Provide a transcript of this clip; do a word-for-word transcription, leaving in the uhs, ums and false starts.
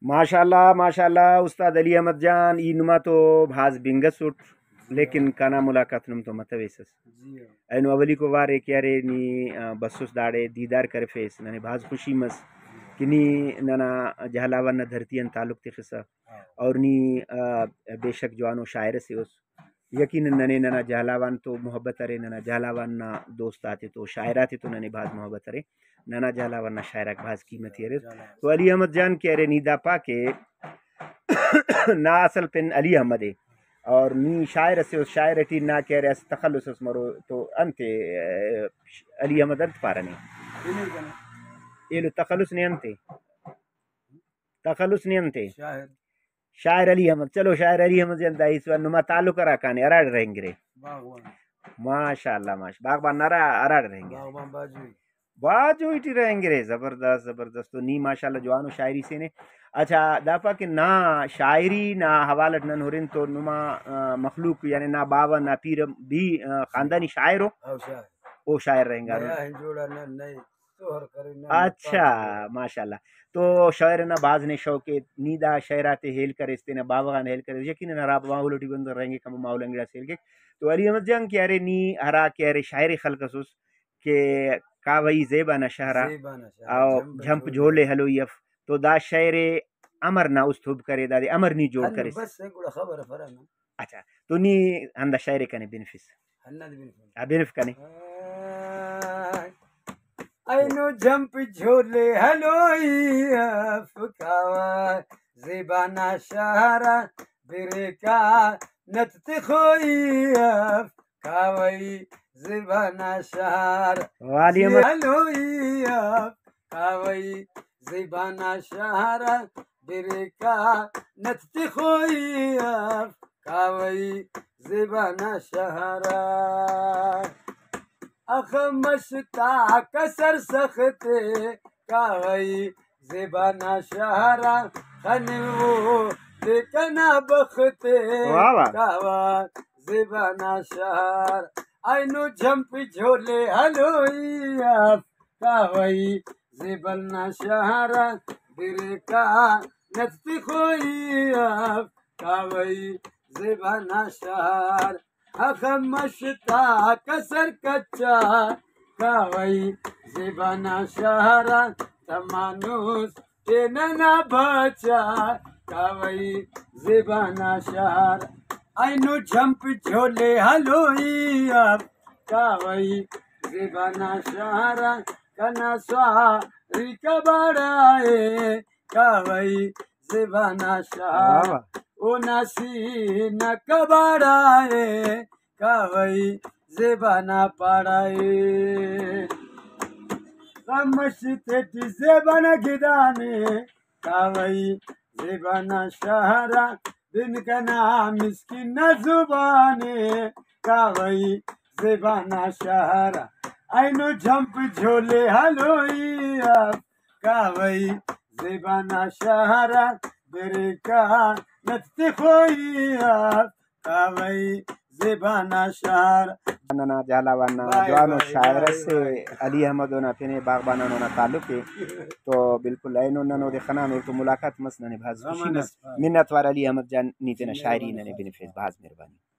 ماشاءاللہ، ماشاءاللہ، استاد علی احمد جان، ای نما تو بھاز بنگس اٹ، لیکن کنا ملاقات نم تو متویسس۔ جی ہاں۔ اینو اولیکو وارے کہ ارے نی، آ، بسس داڑے دیدار کرفیس، ننے بھاز خوشی مس کہ نی ننا جہلاوان نا دھرتی آن تعلق تخسہ، ہاں۔ اور نی، آ، بے شک جوانو شاعر اسے اس۔ یقیناً ننے ننا جہلاوان تو محبت ارے، ننا جہلاوان نا دوست آتے تو، شاعر آتے تو ننے بھاز محبت ارے، ننا جہلاوان نا شاعر آک بھاز قیمتی اریر۔ تو علی احمد جان کہ ارے نی دا پا کہ نا اصل پن علی احمد ءِ، اور نی شاعر اسے اس، شاعر ٹی نا کہ ارے اسہ تخلص اس مرو تو انت ءِ، علی احمد انت پارہ نے؟ ایلو تخلص نے انت ءِ؟ تخلص نے انت ءِ؟ شاعر۔ شاعر علی احمد، چلو شاعر علی احمد جان دا ای سوال نما تعلق ہرا کانے ہراڑے رہینگرے؟ باغبان۔ ماشاءاللہ، ماش-، باغبان نا ہرا-، ہراڑے رہینگرے؟ باغبان باجوئی۔ باجوئی ٹی رہینگرے، زبردست، زبردست۔ تو نی ماشاءاللہ جوانو شاعری سے نے۔ اچھا، دا پا کہ نا شاعری نا حوالہ اٹ نن ہرن تو نما، آ، مخلوق یعنی نا باوہ نا پیرہ بھی، آ، خاندانی شاعر او؟ او شاعر۔ او شاعر رہینگارو۔ نیا ہنجوڑا نن نئے سہر کرے نن اچھا، پاک۔ ماشاءاللہ۔ تو شاعر نا بھاز نے شوق ءِ، نی دا شعر آتے ہیل کریس، تینا باوہ غان ہیل کریس، یقیناً ہرا ماحول ٹی بندغ رہینگک، ہمو ماحول آن گڑاس ہیل کیک۔ تو علی احمد جان کہ ارے نی ہرا کہ ارے شاعر ءِ خلق اسس کہ کاوہ ای زیبا نا شہر آ، زیبا نا شہر آ، او جھمپ جھمپ جھولے۔ جھولے ہلوئی اف، تو دا شعر ءِ امر نا است حب کرے، دادے امر نی جوڑ ہنو کریس؟ بس گڑا خبر افرہ نا۔ اچھا، تو نی ہندا شاعر ءِ کنے بنفس۔ ہندا دے بنفس۔ آ، بنف کنے۔ اینو جھمپ جھولے ہلوئی اف، کاوہ زیبا نا شہر آ، بریکا نت تخوئی اف، کاوہ ای زیبا نا شہر۔ والی امر۔ ہلوئی اف، کاوہ ای زیبا نا شہر آ، بریکا نت تخوئی اف، کاوہ ای زیبا نا شہر آ۔ اخہ مش تا کسر سخت ءِ، کاوہ ای زیبا نا شہر آ۔ خنو دے کنا بخت ءِ، واہ واہ۔ کاوہ زیبا نا شہر۔ اینو جھمپ جھولے ہلوئی اف، کاوہ ای زیبا نا شہر آ، بریکا نت تخوئی اف، کاوہ ای زیبا نا شہر۔ اخہ مش تا کسر کچا، کاوہ ای زیبا نا شہر آ، تمانوس تینا نا بچا، کاوہ ای زیبا نا شہر۔ اینو جھمپ جھولے ہلوئی اف، کاوہ ای زیبا نا شہر آ۔ کنا سواری کباڑا ءِ، کاوہ ای زیبا نا شہر۔ واہ واہ۔ اونا سینہ کباڑا ءِ، کاوہ ای زیبا نا پاڑا ءِ۔ غم مش تیٹی زیبا نا گدانے، کاوہ ای زیبا نا شہر آ۔ بن کنا مسکین نا زبانے، کاوہ ای زیبا نا شہر آ۔ اینو جھمپ جھولے ہلوئی اف، کاوہ ای زیبا نا شہر آ۔ بریکا نت تخوئی اف، کاوہ ای زیبا نا شہر۔ ننا جہلاوان نا بائے جوانو بائے شاعر بائے اسے بائے۔ علی احمد اونا پن ءِ، باغبان آن اونا تعلق ءِ۔ تو بالکل اینو نن اودے خنانو تو ملاقات مس، ننے بھاز خوشی مس۔ منت وار علی احمد جان، نی تینا شاعری ننے بنفیس، بھاز مہربانی۔